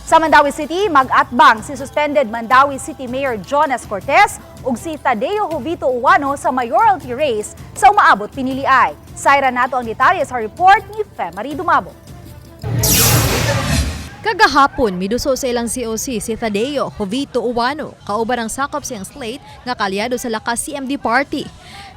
Sa Mandaue City, mag-atbang si suspended Mandaue City Mayor Jonas Cortes ug si Tadeo Jovito Ouano sa mayoralty race sa umaabot piniliay. Sayran nato ang detalye sa report ni Femary Dumabo. Kagahapon, miduso sa ilang COC si Tadeo Jovito Ouano, kauban ang sakop sa iyang slate nga kaalyado sa Lakas CMD Party.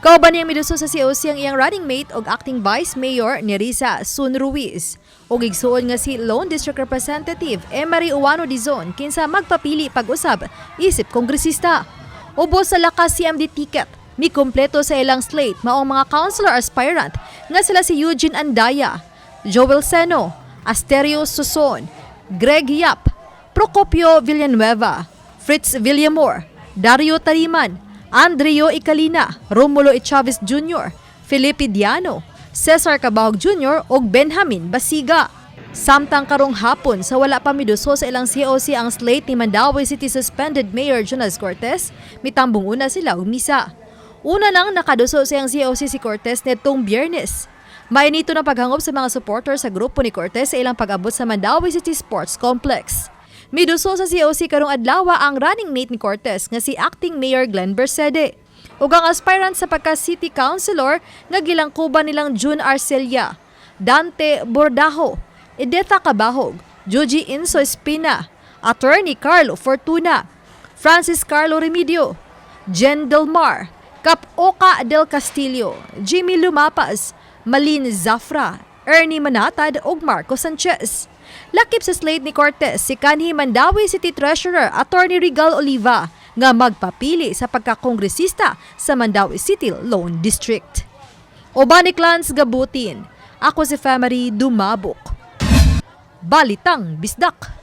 Kauban niyang miduso sa COC ang iyang running mate og acting vice mayor Nerissa Sun Ruiz. Ug igsuon nga si Lone District Representative Emery Ouano Dizon, kinsa magpapili pag-usab isip kongresista. Ubos sa Lakas CMD ticket, mikumpleto sa ilang slate maong mga councilor aspirant nga sila si Eugene Andaya, Joel Seno, Asterio Suson, Greg Yap, Procopio Villanueva, Fritz Villamor, Dario Tariman, Andreo Icalina, Romulo Echavez Jr., Felipe Diano, Cesar Cabahug Jr. ug Benjamin Basiga. Samtang karong hapon sa wala pa miduso sa ilang COC ang slate ni Mandaue City suspended Mayor Jonas Cortes, mitambong una sila og misa. Una nang nakaduso sa iyang COC si Cortes netong Biyernes. Mainito na paghangop sa mga supporter sa grupo ni Cortes sa ilang pag-abot sa Mandaue City Sports Complex. Miduso sa COC karong adlaw ang running mate ni Cortes nga si Acting Mayor Glenn Bercede ug ang aspirant sa pagka-city councilor nga gilangkuban nilang June Arcelia, Dante Bordajo, Edetha Cabahug, Joji Inso Espina, Attorney Carlo Fortuna, Francis Carlo Remedio, Jen Del Mar, Cap Oka del Castillo, Jimmy Lumapas, Malin Zafra, Ernie Manatad ug Marco Sanchez. Lakip sa slate ni Cortez si kanhi Mandaue City Treasurer Attorney Regal Oliva nga magpapili sa pagkakongresista sa Mandaue City Lone District. Uban ni Clans Gabutin, ako si Family Dumabok. Balitang Bisdak.